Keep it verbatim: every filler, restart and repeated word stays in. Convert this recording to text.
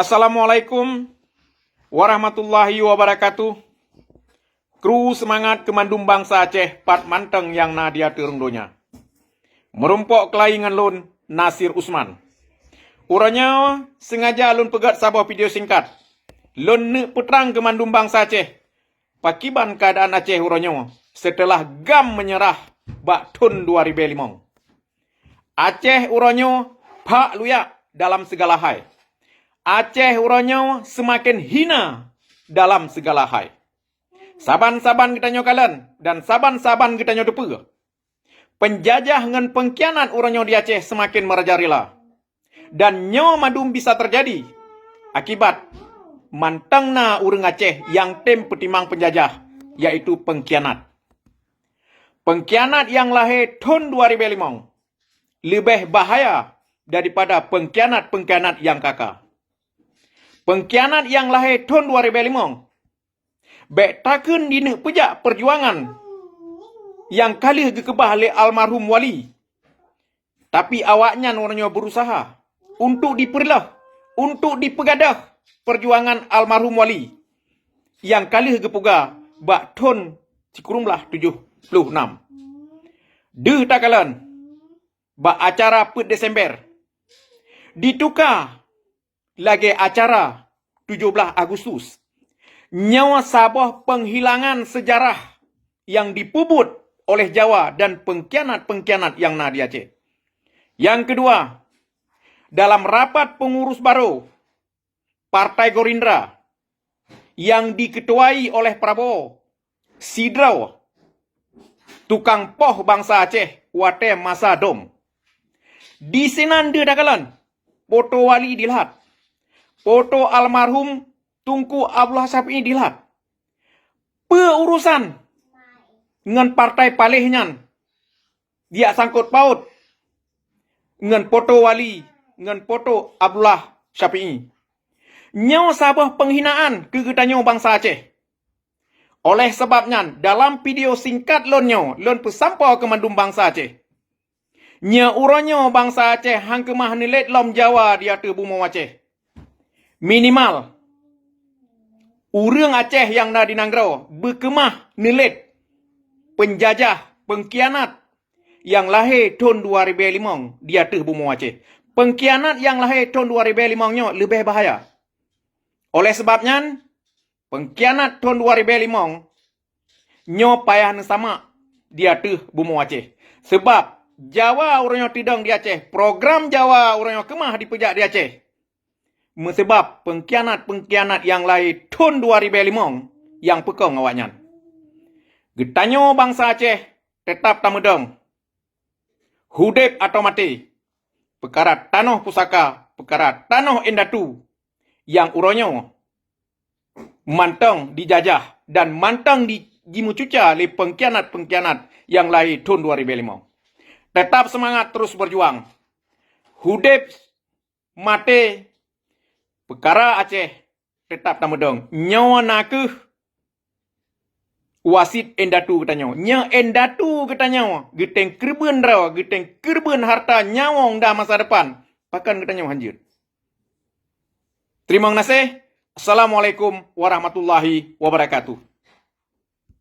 Assalamualaikum warahmatullahi wabarakatuh. Kru seumangat keu mandum bansa Aceh pat mantong nyang na di ateueh rhueng donya. Meurumpok keulayi ngon lôn, Nasir Usman. Uroe nyoe sengaja lôn peugét saboh video singkat. Lôn neuk peutrang keu mandum bansa Aceh pakiban keuadaan Aceh uroe nyoe seuteulah GAM meunyeurah bak thon dua ribée limong. Aceh uroe nyoe phak luyak dalam sigala hai. Aceh uroe nyoe seumaken hina dalam sigala hai. Saban-saban geutanyoe kalon dan saban-saban geutanyoe teupeue, peunjajah ngon peungkhianat uroe nyoe di Aceh seumaken meurajalela. Dan nyoe mandum bisa teujadi akibat mantong na ureuëng Aceh nyang tem peutimang peunjajah, yaitu peungkhianat. Peungkhianat nyang lahé thon dua ribée limong leubeh bahaya daripada peungkhianat-peungkhianat nyang ka-ka. Peungkhianat nyang lahé thon dua ribée limong bék takheun jineuk peujak peujuangan nyang ka lheueh geukeubah lé almarhum Wali. Tapi awaknyan uroe nyoe beurusaha untuk jipeureuloh, untuk jipeugadôh peujuangan almarhum Wali nyang ka lheueh geupeugah bak thon sikureueng blaih tujoh ploh nam. Deuh takalon bak acara peuet Desember, jituka lagée acara tujoh blaih Agustus. Nyoe saboh peunghilangan seujarah nyang jipeubuet oleh Jawa dan peungkhianat-peungkhianat nyang na di Aceh. Nyang keudua, dalam rapat peungurus barô Partai Gerindra nyang jikeutuai oleh Prabowo sidroe tukang poh bansa Aceh watée masa dom. Disinan deuh takalon, poto Wali jilhat, poto almarhum Teungku Abdullah Syafi'i jilhat. Peue urosan ngon partai paléh nyan? Jijak sangkot paut ngon poto Wali, ngon poto Abdullah Syafi'i. Nyoe saboh peunghinaan keu geutanyoe bansa Aceh. Oleh sabab nyan, dalam video singkat lôn nyoe, lôn peusampoe keu mandum bansa Aceh. Nyoe uroe nyoe bansa Aceh han keumah neulét lom Jawa di ateueh bumoe Aceh. Minimal, ureuëng Aceh nyang na di nanggroe beukeumah neulét peunjajah, peungkhianat nyang lahé thon dua ribée limong di ateueh bumoe Aceh. Peungkhianat nyang lahé thon dua ribée limong nyoe leubeh bahaya. Oleh sabab nyan, peungkhianat thon dua ribée limong nyoe payah neusamak di ateueh bumoe Aceh. Sabab Jawa uroe nyoe teudong di Aceh, program Jawa uroe nyoe keumah jipeujak di Aceh. Meusabab peungkhianat-peungkhianat nyang lahé thon dua ribée limong nyang peukong awaknyan. Geutanyoe bansa Aceh teutap tameudong, udeb atawa maté, peukara tanoh pusaka, peukara tanoh indatu nyang uroe nyoe mantong jijajah dan mantong di-, jimeucuca lé peungkhianat-peungkhianat nyang lahé thon dua ribée limong. Teutap seumangat terus beujuang. Udeb maté, peukara Aceh teutap tameudong. Nyoe na kheueh wasiet indatu geutanyoe. Nyoe indatu geutanyoe geutem keureubeuen droe, geutem keureubeuen harta nyawöng dan masa depan. Pakon geutanyoe hanjeuet? Teurimong gaséh. Assalamualaikum warahmatullahi wabarakatuh.